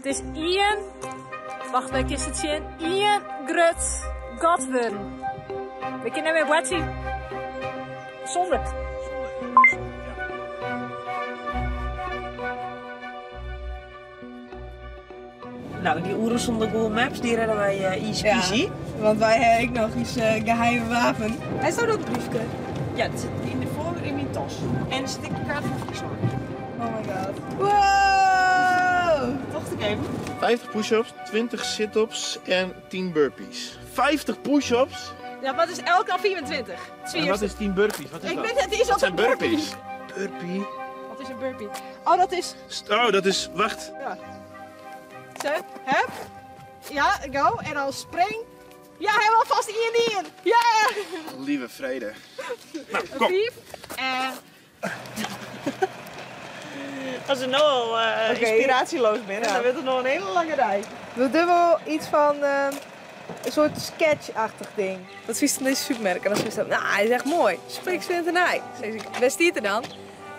is ien, wacht wêr kinst it sjen, ien grut gat wurden. We kinne net mear boartsje sûnder. Nou, dy oeren sûnder Google Maps, dy redde wy easy peasy. Ja, want wy ha ek noch ús geheime wapen. Hast dat briefke? Ja, dat sit yn de folder yn myn tas. En der sit ek de kaart fan Fryslân yn. Oh my god. Wow! Tocht ik even. 50 push-ups, 20 sit-ups en 10 burpees. 50 push-ups? Ja, wat is elk al 25? En wat is 10 burpees? Wat is Ik dat? weet het niet, Wat wat zijn een burpee? burpees? Burpee? Wat is een burpee? Oh, dat is... Oh, dat is... Wacht. Ja. Zo, hup. Ja, go. En dan spring. Ja, helemaal vast in in. Ja! Lieve vrede. Nou, kom. 5 en... Als we nu al inspiratieloos zijn, dan wordt het nog een hele lange rij. We doen wel iets van een soort sketch-achtig ding. Dat vies van deze supermerk. En dan zei ze, nou, hij is echt mooi. Spreek ze in het ei. Zei ze, waar staat er dan?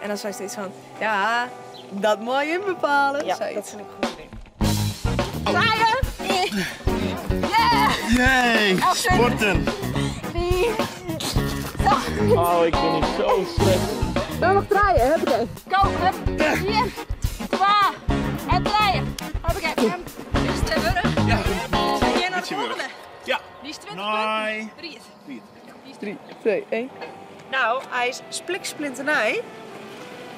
En dan zei ze iets van, ja, dat moet je bepalen. Ja, zei dat ze. vind ik goed idee. Draaien. Yeah! Yay, sporten. 4. Oh, ik ben hier zo slecht. We nog draaien, huppakee. Go, hup. 4, 2 en draaien. Huppakee. En is het wurg? Ja. Zijn jij naar de Ietsje wurg. volgende? Ja. Die is 20 Nee. punten. 3. 3. 3, 2, 1. Nou, hij is spliksplinterij.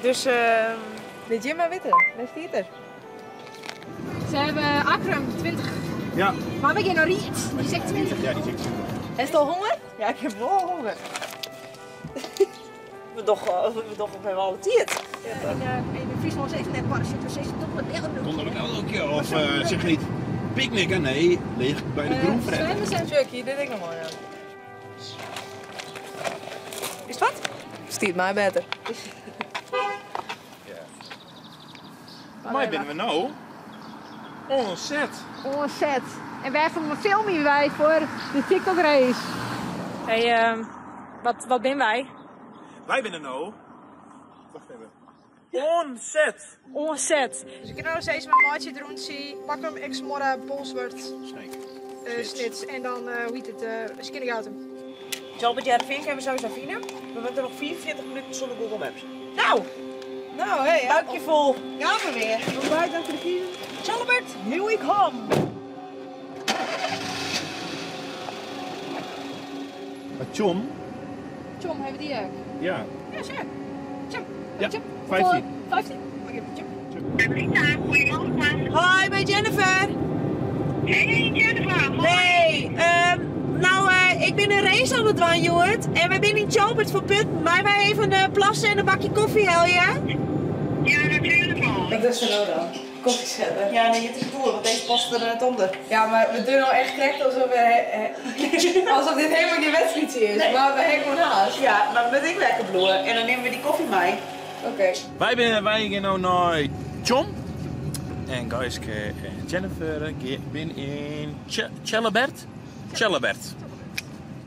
Dus Dit je maar weten. Waar staat er? Ze hebben Akrum 20. Ja. Maar we gaan naar Riet. Die zegt 20. Ja, die zegt 20. Is het al honger? ja, ik heb wel honger. We doch, we doch op hebben alle tijd. In Friesland is even net paracetamool. Toch wat meer Donder ook elke keer. Of zeg niet picknicken, nee, leeg bij de groenfret. Zwemmen zijn Chucky, dit ik nog mooi aan. Is het wat? Stiet mij beter. Maar binnen we nou onzet. Onzet. En wij hebben een filmpje wij voor de TikTok race. Hey, wat ben wij? Wij binnen nou. Wacht even. Onzet. Onzet. Dus ik kan nou eens mijn maatje erom zien. Pak hem, Exmorra, Bolsward, Sneek. Snits en dan, hoe heet het, Skinnegatum. Jalbert Jarvink hebben we sowieso fine. We moeten nog 44 minuten zonder Google Maps. Nou, Nou, hey, ja. buikje vol. Gaan we weer. Ontbijt achter de kiezen. Jalbert, here we come. Maar Tjom? Tjom, hebben we die ook? Ja. Ja, sure. Tjom. Ja, Tjom. 15. 15? Oké, tjom. Rita, goedemorgen. Hoi, bij Jennifer. Hey Jennifer. Hoi. Hey, nou, ik ben een race aan het doen, Joert. En wij zijn in Jalbert voor Putten. Maar wij even plassen en een bakje koffie, hel je? Ja, natuurlijk wel. Wat is er nou dan? Koffie zetten. Ja, nee, het is door, want deze past er net onder. Ja, maar we doen nou echt correct alsof, we, alsof dit helemaal geen wedstrijdje is. Nee. Maar we hebben gewoon haast. Ja, maar met ik lekker bloeien. En dan nemen we die koffie mee. Oké. Wij zijn wij gaan nou naar Tjom. En Gaiske en Jennifer zijn in Chelebert. Chelebert.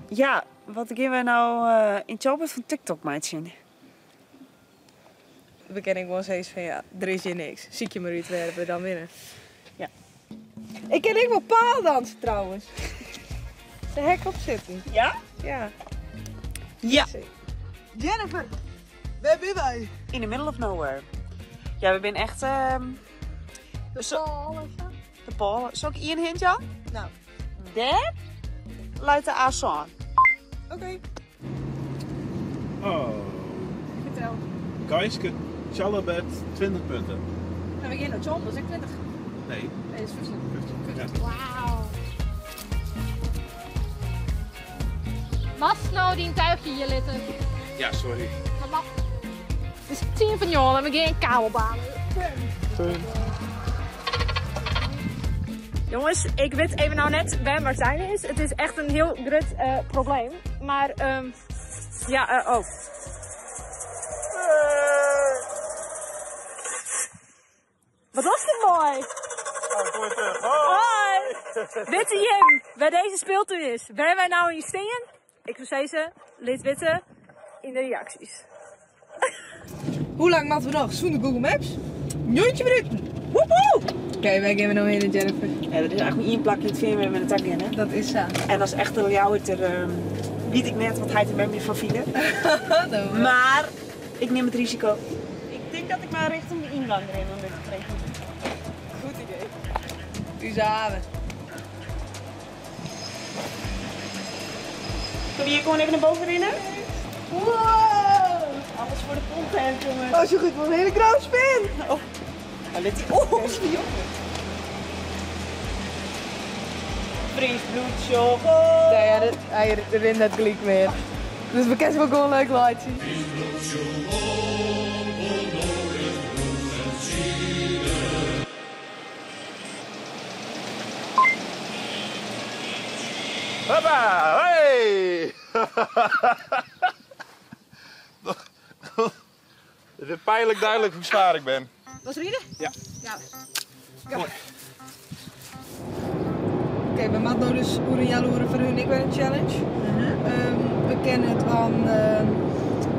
Ja, wat gaan wij nou in Chelbert van TikTok maken? We kennen gewoon steeds van ja, er is hier niks. Ziek je maar uit werpen, dan winnen. Ja. Ik ken ook wel paaldansen trouwens. De hek op zitten. Ja? Ja. Ja. Jennifer, waar ben wij? In the middle of nowhere. Ja, we zijn echt... De paal. De paal. Zal ik Ian hint, Jan? Nou. Daar luidt de A-song. Oké. Oh. Vertel. Gaiske Chelebert 20 punten. Nou, we gaan naar Tjom, dat is ook 20. Nee. Nee, dat is 15. 15. Ja. Wauw. Was nou die tuigje hier litten? Ja, sorry. Maar mag. Het is 10 van jou en we gaan kabelbanen. Punt. Jongens, ik weet even nou net waar Martijn is. Het is echt een heel groot probleem. Maar, ja, oh. Wat was dit mooi? Oh, kom weer terug. Hoi! Witte Jim, waar deze speeltuin is. Waar wij nou in steen? Ik zou zeggen, lid witte in de reacties. Hoe lang moeten we nog zonder Google Maps? 90 minuten. Woehoe! Oké, wij gaan nou heen, Jennifer. Ja, er is eigenlijk maar één plakje in het veer met de tak in, hè? Dat is zo. En als echte Ljouwerter weet ik net wat hij er met me van vinden. Maar ik neem het risico. Ik denk dat ik maar richting de ingang ren om dit te trekken. Goed idee. U samen. Kunnen we hier gewoon even naar boven rennen? Wow! Alles voor de content, jongens. Oh, zo goed, wat een hele grote spin! Oh, maar let die op. Fries bloed, choco. Nee, ja, hij rent net gelijk meer. Dus we kennen wel gewoon een leuk liedje. Hoppa, hey! Het is pijnlijk duidelijk hoe zwaar ik ben. Was er ieder? Ja. Ja. Mooi. Oké, we maken nou dus Oeren Jaloeren voor hun ik ben een challenge. We kennen het van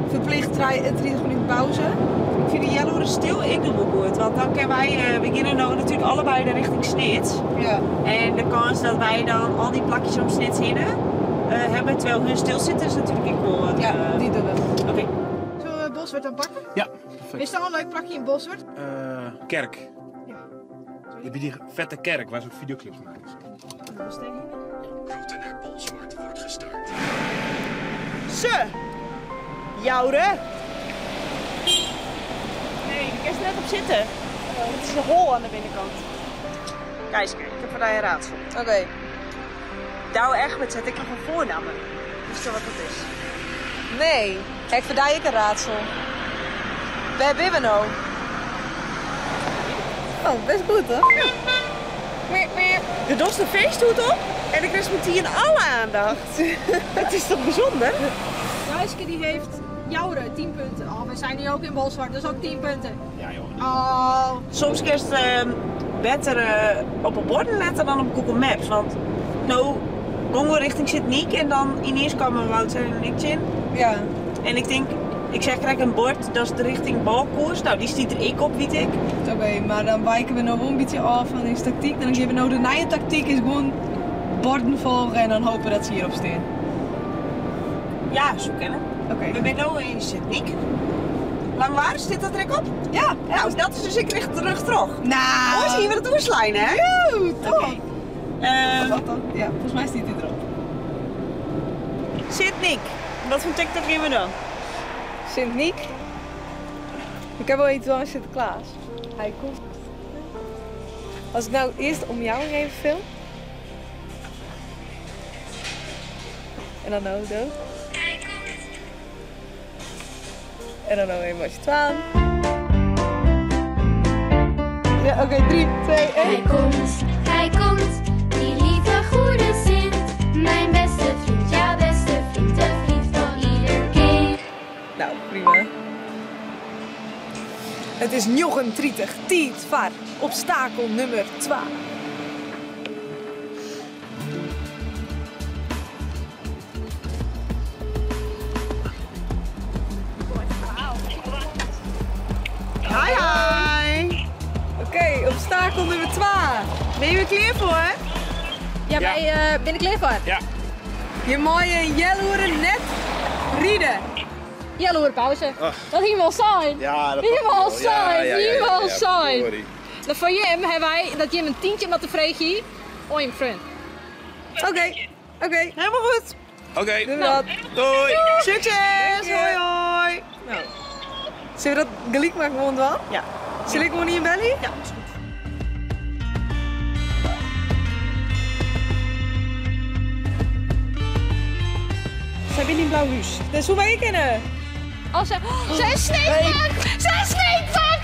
verplicht 30 minuten pauze. Ik vind de Jaloeren stil, ik doe wel goed. Want dan kunnen wij, we beginnen nou natuurlijk allebei de richting Snits. Ja. En de kans dat wij dan al die plakjes om Snits heen hebben, terwijl hun stil zitten, is natuurlijk ik wel. Ja, die doen we. Oké. Zullen we Bolsward dan pakken? Ja, perfect. Is dat al een leuk plakje in Bolsward? Kerk. Ja. Je hebt die vette kerk waar ze ook videoclips maken. Route naar Bolsward wordt gestart. Ze! Jouren! Nee, ik kan er net op zitten. Het is een hol aan de binnenkant. Kijk, ik heb voor jou een raadsel. Oké. Douwe Egberts zet ik nog een voornaam. Wist je wat dat is? Nee, ik verdij ik een raadsel. Waar ben we nou? Oh, best goed toch? Ja. Meer, meer. De dos de feesthoed op en ik rest met die in alle aandacht. Het is toch bijzonder? Juiske die heeft Jouren 10 punten. Oh, we zijn nu ook in Bolsward, dus ook 10 punten. Ja joh. Oh. Soms kun je het beter op een bord letten dan op Google Maps. Want nou, gingen we richting Sint-Niek en dan ineens kwamen Wouter en ik in. Ja. En ik denk, ik zeg krijg een bord, dat is de richting balkoers. Nou, die stiet er ik op, weet ik. Oké, maar dan wijken we nou wel een beetje af van deze tactiek. Dan geven we nou de nieuwe tactiek is gewoon borden volgen en dan hopen dat ze hierop staan. Ja, zo kennen. Oké. We zijn nu in Sint-Niek. Lang waar zit dat er op? Ja. Nou, dat is dus ik richt terug terug. Nou. Oh, zien we dat oerslijn, hè? Joe, top. Oké. Wat dan? Ja, volgens mij staat dit erop. Sint-Niek. Wat voor TikTok hebben we dan? Sint-Niek. Ik heb wel iets van Sinterklaas. Hij komt. Als ik nou eerst om jou heen film. En dan nou dood. En dan nou even als je 12. Ja, oké, 3, 2, 1. Hij komt, hij komt, die lieve goede Sint. Mijn beste vriend, jouw beste vriend, de vriend van ieder kind. Nou, prima. Het is 39, 10, var, obstakel nummer 2. Hi, hi. Oké, obstakel nummer 2. Ben je er klaar voor? Ja, wij ben ik klaar voor. Ja. Je mooie jelloeren net rieden. Jelloeren pauze. Ach. Dat hier wel zijn. Ja, dat Hier mag wel wel. zijn. Ja, ja, ja, Hier ja, wel ja, zijn. sorry. Dan van Jim hebben wij dat Jim een tientje met de vreegje. Oh, Jim friend. Oké, oké. Helemaal goed. Oké, Doen we dat. doei. Succes. Dank je. Hoi, hoi. Nou. Zullen we dat gelijk maken gewoon wel? Ja. Zal ik gewoon niet in belly? Ja, is goed. Zij zijn in Blauwhuis. Dus hoe wij kennen? Oh, ze, oh, ze is sneeuwpak! Ze is sneeuwpak!